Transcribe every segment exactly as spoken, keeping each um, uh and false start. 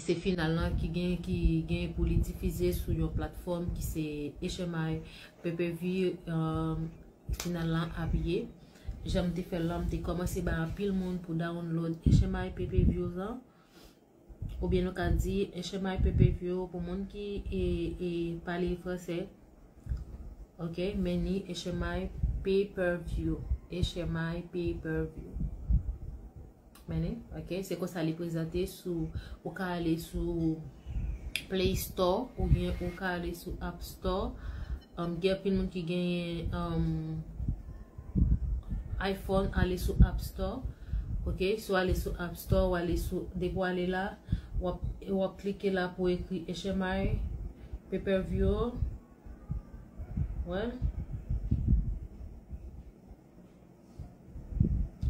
Se final lan ki gen, ki gen pou li difize sou yon platfòm ki se H M I pay-per-view, um, final lan ap ye. Jan m te fè l lan, m te kòmanse bay anpil moun pou download H M I pay-per-view lan. Oubyen nou ka di H M I pay-per-view pou moun ki e, e pale fransè. Ok, men ni H M I pay-per-view. H M I pay-per-view. Men ni, ok, se konsa li prezante sou, ou ka ale sou Play Store oubyen ou ka ale sou App Store. Um, gen anpil moun ki genyen, um, iPhone, ale sou App Store. Ok, si w ale sou App Store, w ale sou, depi w ale la, w ap, w ap klike la pou ekri H M I pay-per-view. Wè.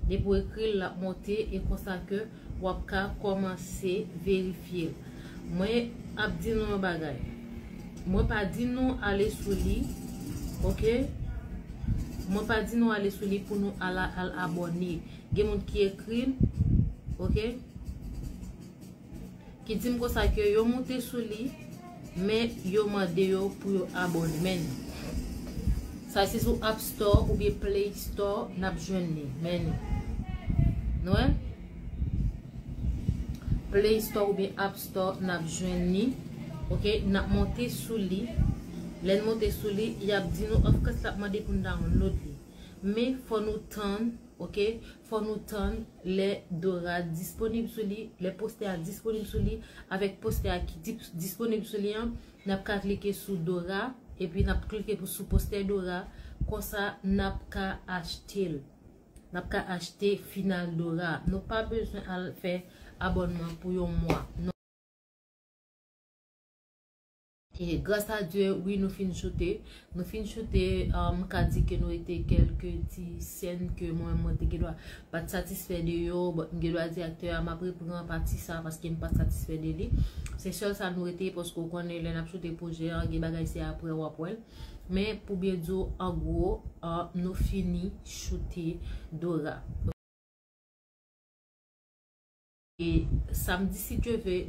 Depi w ekri l, l ap monte e konsa ke w ap ka kòmanse verifye l. Mwen ap di nou yon bagay. Mwen pa di nou ale sou li, ok? Mwen pa di nou ale sou li pou nou al, al abòne. Gen moun ki ekri m, ok? Ki di m konsa ke yo moute sou li, men yo mande yo pou yo abòne. Men sa se sou App Store oubyen Play Store n ap jwenn li. Men nou wè? Play Store oubyen App Store n ap jwenn li. Ok, n ap monte sou li. Lè n monte sou li, y ap di nou, of course, l ap mande pou n download li. Men fò nou tann, ok? Fò nou tann lè Dora disponib sou li, lè postè a disponib sou li, avèk postè a ki dip-, disponib sou li an, n ap ka klike sou Dora, epi n ap klike pou, sou postè Dora, konsa n ap ka achte l. N ap ka achte final Dora. Nou pa bezwen al fè abònman pou yon mwa. Non. E gras a Dye, wi, nou fin choute. Nou fin choute, um, m ka di ke nou rete kèlke ti sèn ke mwen, mwen te gen dwa pa t satisfè de yo. Bon, m gen dwa di aktè a, m ap repran pati sa paske m pa t satisfè de li. Se sèl sa nou rete, paske w konnen lè n ap choute pwojè an, gen bagay se apre w ap wè l. Men pou byen di w, an gwo, uh, nou fini choute Dora. E samdi, si Dye ve,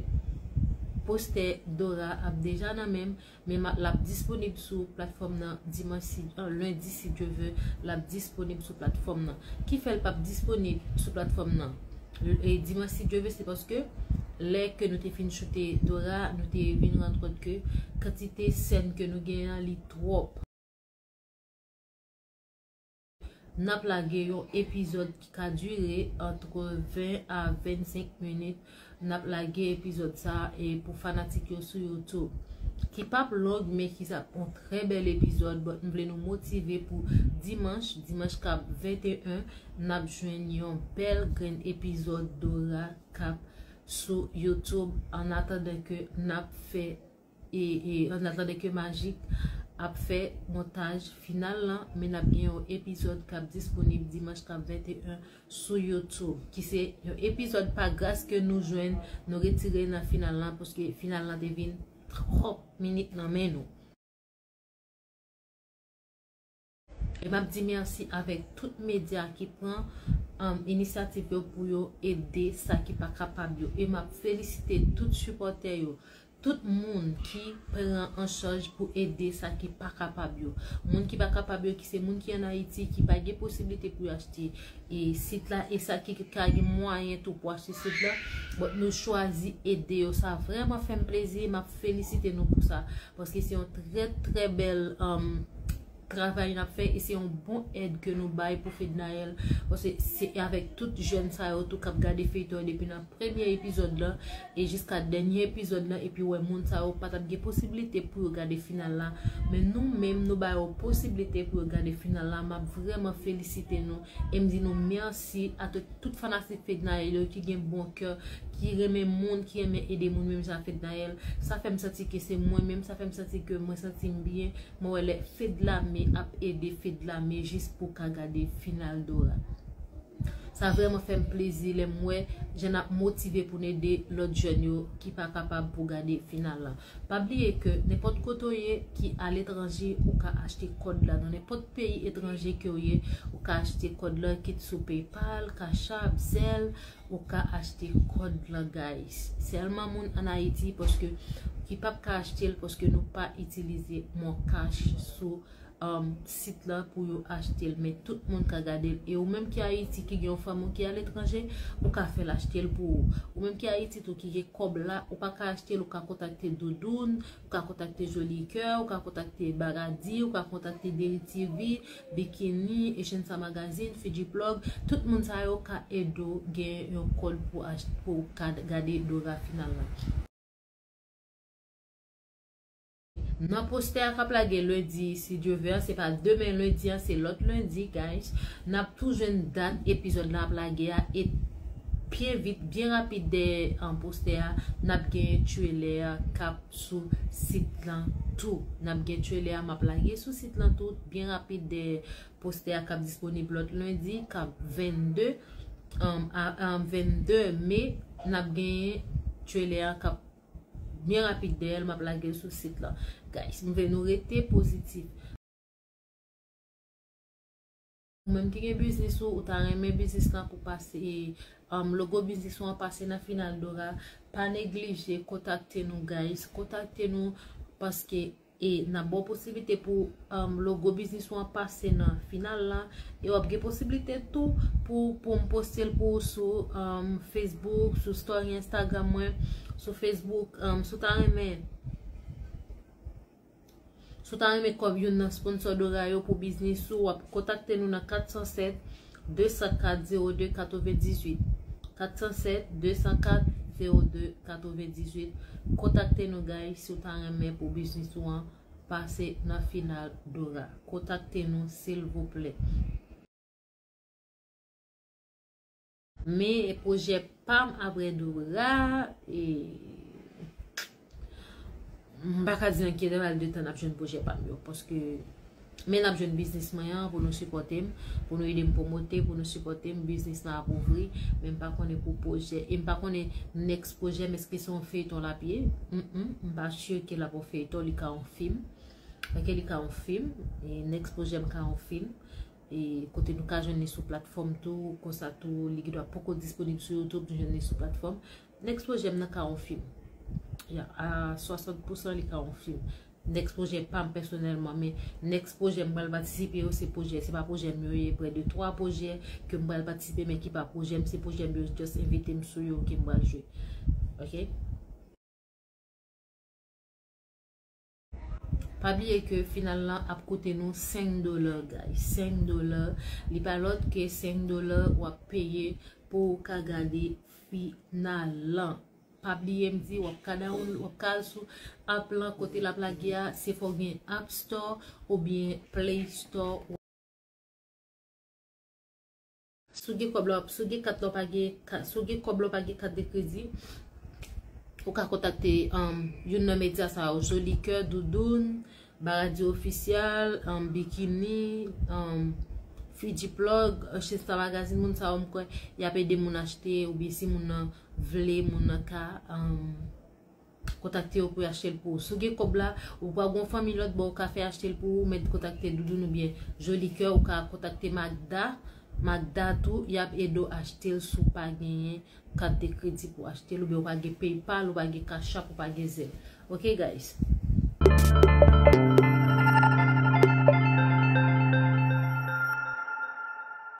postè Dora ap deja nan men m, men m a, l ap disponib sou platfòm nan dimanch, si, euh, lendi, si Dye ve, l ap disponib sou platfòm nan. Ki fè l p ap disponib sou platfòm nan, e, dimanch, si Dye ve, se paske lè ke nou te fin choute Dora, nou te vin rann kont ke kantite sèn ke nou genyen an, li twòp. N ap lage yon epizòd ki ka dire antre ven a vennsenk minit. N ap lage epizòd sa a, e, pou fanatik yo sou YouTube. Ki p ap long, men ki sa yon trè bèl epizòd. Bon, m vle nou motive pou dimanch, dimanch k ap venteyen, n ap jwenn yon bèl grenn epizòd Dora k ap sou YouTube. Annatandan ke n ap fè e, e, annatandan ke Majik ap fè montaj final lan, men n ap gen yon epizòd k ap disponib dimanch k ap venteyen sou YouTube, ki se yon epizòd pa gras ke nou jwenn, nou retire nan final lan, paske final lan te vin twòp minit nan men nou. E m ap di mèsi avèk tout medya ki pran, um, inisyativ yo pou yo ede sa ki pa kapab yo. E m ap felisite tout sipòtè yo, tout moun ki pran an chaj pou ede sa ki pa kapab yo. Moun ki pa kapab yo, ki se moun ki ann Ayiti, ki pa gen posiblite pou yo achte e sit la, e sa ki ka gen mwayen tou pou achte sit la, bon, nou chwazi ede yo. Sa vrèman fè m plezi, m ap felisite nou pou sa, paske se yon trè, trè bèl, um, travay n ap fè, e se yon bon èd ke nou bay pou Fednaelle, paske se avèk tout jèn sa yo tou k ap gade feyton an depi nan premye epizòd la e jiska dènye epizòd la, epi wè moun sa yo pa t ap gen posiblite pou yo gade final la, men nou menm, nou ba yo posiblite pou yo gade final la. M ap vrèman felisite nou e m di nou mèsi a tout, tout fanatik Fednaelle yo ki gen bon kè, ki renmen moun, ki renmen ede moun menm jan ak Fednaelle. Sa fè m santi ke se mwen menm, sa fè m santi ke mwen santi m byen. Mwen wè lè Fedlame ap ede Fedlame jis pou ka gade final Dora. Sa vrèman fè m plezi lè m wè jan n ap motive pou n ede lòt jèn yo ki pa kapab pou gade final lan. Pa bliye ke nenpòt kote w ye ki aletranje, ou ka achte kòd la. Nan nenpòt peyi etranje ke w ye, ou ka achte kòd la, kit sou PayPal, Cash App, Zelle, ou ka achte kòd la, guys. Sèlman moun ann Ayiti paske ki p ap ka achte l paske nou pa itilize MonCash sou um, sit la pou yo achte l, men tout moun ka gade l. E ou menm ki Ayiti, ki gen yon fanmi w ki aletranje, ou ka fè l achte l pou ou. Ou menm ki Ayiti tou, ki gen kòb la, ou pa ka achte l, ou ka kontakte Doudoun, ou ka kontakte Joli Kè, ou ka kontakte Bagadi, ou ka kontakte Deri T V, Bikini, Echensa Magazine, Fiji Plug. Tout moun sa yo ka ede w gen yon kòd pou achte, pou w ka gade Dora final la. Nan postè a k ap lage lendi, si Dye vle, se pa demen lendi an, se lòt lendi, guys. N ap tou jwenn dat epizòd la ap lage a, e byen vit, byen rapid dèyè, an, postè a, n ap gen trailer k ap sou sit lan tou. N ap gen trailer a, m ap lage sou sit lan tou, byen rapid dèyè postè a k ap disponib lòt lendi, k ap vennde, an, a, a, vennde me, n ap gen trailer a k ap byen rapid dèyè l, m ap lage l sou sit lan. Guys, m vle nou rete pozitif. Ou menm ki gen biznis ou, ou ta renmen biznis lan pou pase, um, logo biznis ou an pase nan final Dora, pa neglije kontakte nou, guys. Kontakte nou paske e n ap ba w posiblite pou, um, logo biznis ou an pase nan final lan. E w ap gen posiblite tou pou, pou m poste l pou ou sou, um, Facebook, sou story Instagram mwen, sou Facebook, um, si w ta renmen, si w ta renmen kòb youn nan sponsor Dora yo pou biznis ou, w ap kontakte nou nan kat san sèt, de san kat, zewo de, katrevendizuit. Kat san sèt, de san kat, zewo de, katrevendizuit. Kontakte nou, guys, si w ta renmen pou biznis ou an pase nan final Dora. Kontakte nou, silvouplè. Men pwojè pa m apre Dora, e m pa ka di nan ki entèval de tan n ap jwenn pwojè pa m yo, paske men n ap jwenn biznis mwen an pou nou sipòte m, pou nou ede m pwomote, pou nou sipòte m, biznis lan ap ouvri, men m pa konnen pou pwojè, e m pa konnen next pwojè m, èske se yon feyton l ap ye? Mm, mm, m pa sure ke l ap yon feyton, li ka yon fim. Ok, li ka yon fim, e next pwojè m ka yon fim, e kote nou ka jwenn li sou platfòm tou, konsa tou, li gendwa poko disponib sou YouTube, nou jwenn li sou platfòm. Next pwojè m nan ka yon fim. Ya, a swasant pousan li ka yon fim. Next pwojè pa m pèsonèlman, men next pwojè m pral patisipe yo, se pwojè, se pa pwojè m yo ye, prè de twa pwojè ke m pral patisipe, men ki pa pwojè m, se pwojè m yo just envite m sou yo ke m pral jwe. Ok? Pa bliye ke final lan ap koute nou senk dola, guys. Senk dola. Li pa lòt ke senk dola w ap peye pou w ka gade final lan. Pa bliye m di, w ap ka download, w ap ka al sou app lan, kote l ap lage a, se fò w gen App Store oubyen Play Store. Si w gen kòb la, si w gen kat la, w pa gen ka-, si w gen kòb la, w pa gen kat de kredi, ou ka kontakte, um, youn nan medya sa yo, Joli Kè, Doudoun, Baradi Ofisyal, um, Bikini, um, Fiji Plug, uh, Chesta Magazine, moun sa yo m kwè y ap ede moun achte, oubyen si moun nan vle, moun nan ka, um, kontakte yo pou y achte l pou ou. Si w gen kòb la, ou pa gen yon fanmi lòt bò, ou ka fè achte l pou ou, men kontakte Doudoun oubyen Joli Kè, ou ka kontakte Magda. Magda tou, y ap ede w achte l si w pa genyen kat de kredi pou w achte l, oubyen ou pa gen PayPal, ou pa gen Cash App, ou pa gen Zelle. Ok, guys?